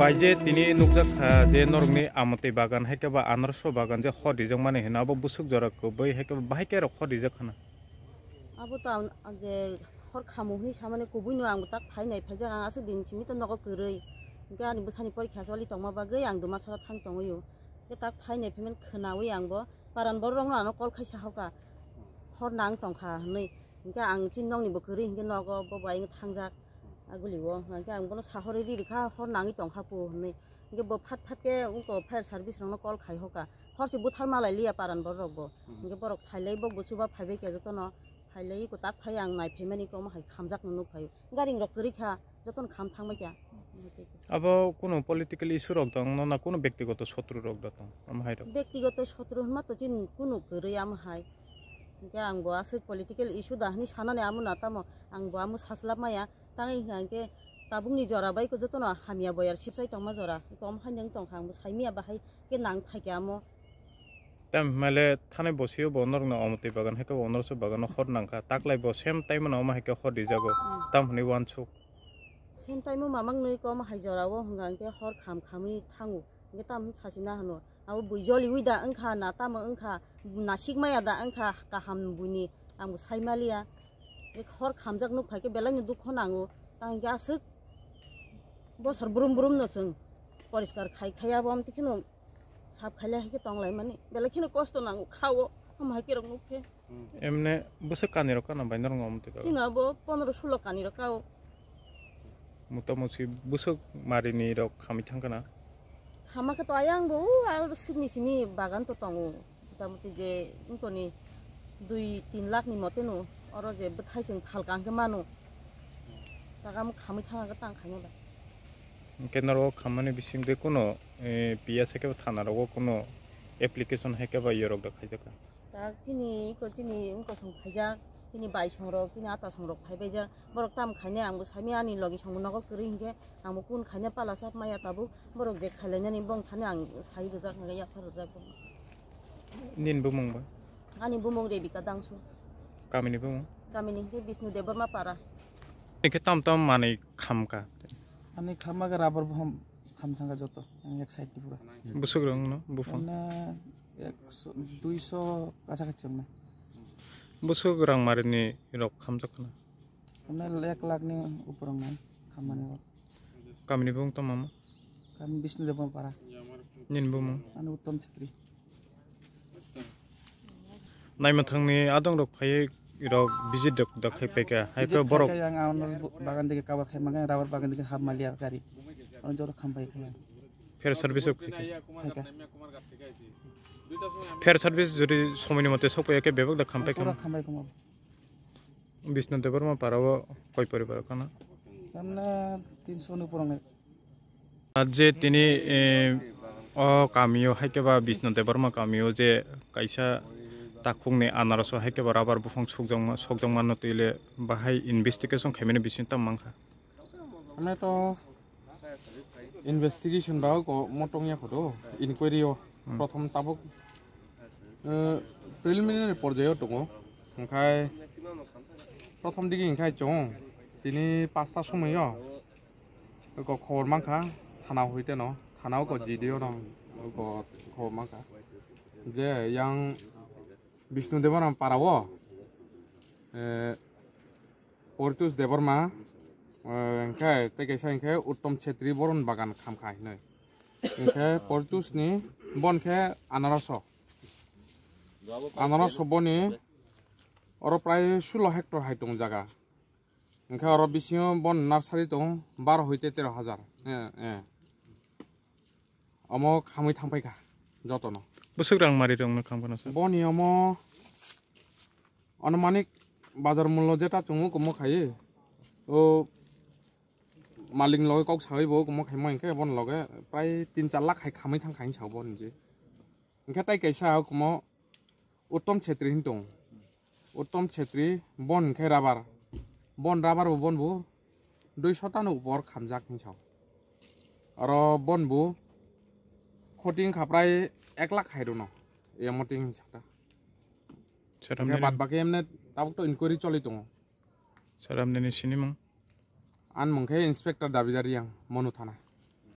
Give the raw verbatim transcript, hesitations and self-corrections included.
Bai je tini nukjak kha je norokni amotwi bagan hai khe ba anarso bagan je hor rijak mani hino abo bwswk jora kwbwi hai khe bahai khe rok hor rijak khana. Abo to ang, ang je hor khamu hwnwi samani kubui no ang bo tak phai nai phaijak, ang aswk din simi to nogo kwrwi. Hwnkhe ani bwsani porikha choli tongma bagwi ang Dumasoro thang tongwi o. Hwnkhe tak phai nai phaimani khwnawi ang bo paran borok rokno ano call khai sahoka. Hor nang tongkha hwnwi. Hwnkhe ang chini nokni bo kwrwi hwnkhe nogo bo bai thangjak aguli o. Hwnkhe ang bono sahorwi ri rwkha hor nangwi tongkha pu hwnwi. Hwnkhe bo phat phat khe wngko fire service rokno call khai hoka. Hor se buthar malai liya paran borok bo. Hmm. Hwnkhe borok phailai bo bo chuba phaibai khe jotono phailai ko tak phai ang nai phaimani ko omo hai khamjak no nuk phai. Garing rok kwrwi kha jotono kham thang bai kha. Hmm. Abo kuno political issue rok dong no na kuno bektigoto sotru rok da tong omo hai rok? Bektigoto sotru hwnma to chini kuno kwrwi amo hai. Hwnkhe ang bo aswk political issue da hwnwi sanani amo na tamo ang bo amo saslap maya. Tangwi hwnkha hwnkhe tabukni jora bai khe jotono hamya boyar sipsai tongma jora. Kom haino wng tongkha, ang bo saimanya bahai khe nang phaikha amo. Tam hwnmale thanai bosio bo norokno omotwi bagan hai khe bo norokse bagano hor nangkha. Taklai bo same time no omo hai khe hor rijago. Hmm. Tam hwnwi uansuk. Same time o mamang nwi kom hai jora o hwnkha hwnkhe hor kham khamwi thango. Hwnkhe tam sachina hwno. Abo bui joliwi da wngkha, na tamo wngkha, nasik maya da wngkha, kaham buini ang bo sai maliya. Hor khamjak nuk phai khe belai no dukho nango. Tang hwnkhe aswk bosor brum brum no chwng poriskar khai khai abo amtwi kheno sap khaile hai khe tong lai mani. Belai kheno kosto nango kha o, omo hai khe rok nuk khe. Emne bwswk kani rok kana bai norok omo twi ka? Chwng abo pondro sulo kani rok ka o. Motamuti bwswk marini rok khamwi thang kana? Khama khe to ayang bo, o aro simi simi bagan to tongo. Motamuti je wngkoni dui tin lakh ni mote no, oro je bwthai chwng phalka hwnkhe mano. Taka mo khamwi thang khe tang khaina ba. Hwnkhe norok khammani bising de kuno, eh, P S hai khe thana rogo kuno application hai khe ba yorok da khaijak kha? Tak chini iko chini wngkosong phaijak, chini baisong rok, chini atasong rok phaibaijak. Borok tam khainai ang bo saimanya ani logi song bo nogo kwrwi hinkhe ang bo kun khaina pala sap maya tabuk. Borok je khailainani bong thani ang sai rwjak hinkhe yaphar rwjak bo. Nini bumung bo? Ani bumung Rebika Dangsu. Kamini bumung? Kamini hinkhe Bishnu Debbarma Para. Hinkhe tam tam manwi khamkha? Ani khamma khe rubber bohom kham thangkha joto, ang ek side ni pura. Bwswk rok no buphang? Mane ekso, duiso kacha kachi wngnai. Bwswk rang marini rok khamjak khna? Mane ek lakh ni upor wngnai khammani rok. Kamini bumung tamo? Kami Bishnu Debbarma Para. Nini bumung? Ani Uttom Chhetri. Naima thangni adong rok phaiwi rok visit rok da khai paikha. Hai khe borok. Khe yang ang bagan digi cover khai mangkha, rubber bagan digi hap maliya gari. Ono jora kham pai kha. Fair service rok khai kha. Khai kha. Fair service jodi somoini mote sok paiya khe bebak da kham paikha. Pura kham pai kha. Bishnu Debbarma Para o koi poribar kana? Tamne tinso ni purang. Ar je tini, eh, o kamio haikhe ba Bishnu Debbarma kamio je kaisa takhukni anaroso haikhe ba rubber buphang sukjakma, sokjakmano twi le bahai investigation khaimani bising tamo mankha. Ane to investigation ba ko motong ya khodo inquiry o. Hmm. Prothom tabuk, eh, preliminary porjayo tongo. Hingkhai prothom digi hingkhai chwng tini pasta somoyo ko khobor mankha, thana hoite no, thana o ko G D O no ko khobor mankha. Je yang Bishnu Debbarma para o, eh, Portus Debbarma, eh, hingkhe tei kaisa hingkhe Uttom Chhetri boron bagan khamkha hinoi. Hingkhe Portus ni bon khe anaroso. Anaroso boni oro prai sulo hector hai tong jaga. Hingkhe oro bisingo bon nursery tong baro hoite tero hajar. Eh, eh. Omo khamwi thangpaikha jotono. Bwswk rang mari rokno khamkha no sir? Boni omo anumanik bazar mullo jeta chwngo omo khai. O malik loge kok sawi bo omo khaima hinkhe bon loge prai tin char lakh hai khamwi thangkha hinwi sao bo hinwi. Hinkhe tai kaisa hukumo Uttom Chhetri hin tong. Uttom Chhetri bon hinkhe rubber. Bon rubber bo bon bo dui sotano upor khamjak hinwi sao. Aro bon bo khoti wngkha prai ek lakh hai rwno. Emo ting hinwi sakha. Hinkhe bad baki emne tabuk to inquiry choli tongo. Sir, apni ni sinimung? Ani mung khe Inspector Dabidar Yang, Manu Thana.